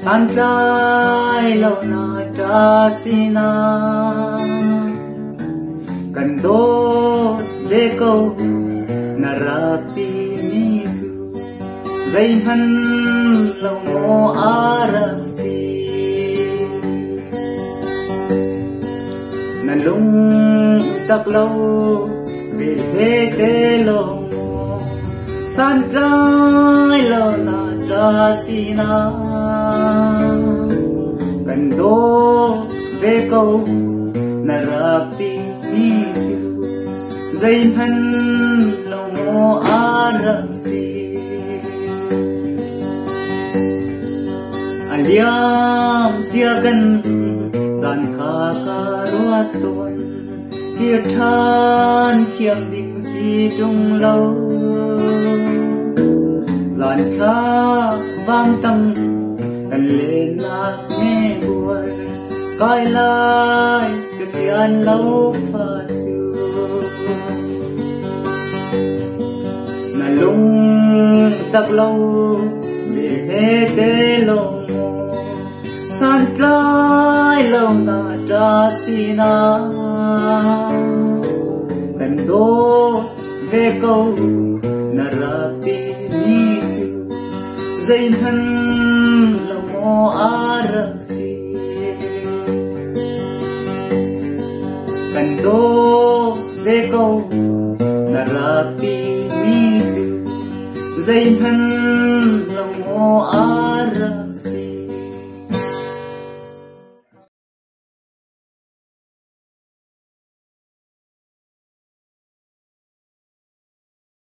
Santlai lo na ṭa sinak kan dawt ve ko na rak timi cu zeihmanh lo maw a rak si. Na lung tak lo vel he te lawng maw santlai lo na ṭa sinak kan dawt ve ko na rak timi cu zeihmanh lo maw a rak si. A liam cia kan caan kha ka ruat tawn kir ṭhan thiam ding si ṭung lo. Zan thla vang tam kan lennak nge bual kai lai ka sian lo fa cu. Na lung tak lo ve he te lawng maw santlai lo na ṭa sinak kan dawt ve ko na rak timi cu zeihmanh lo maw a rak si. Kan dawt ve ko na rak timi cu zeihmanh lo maw.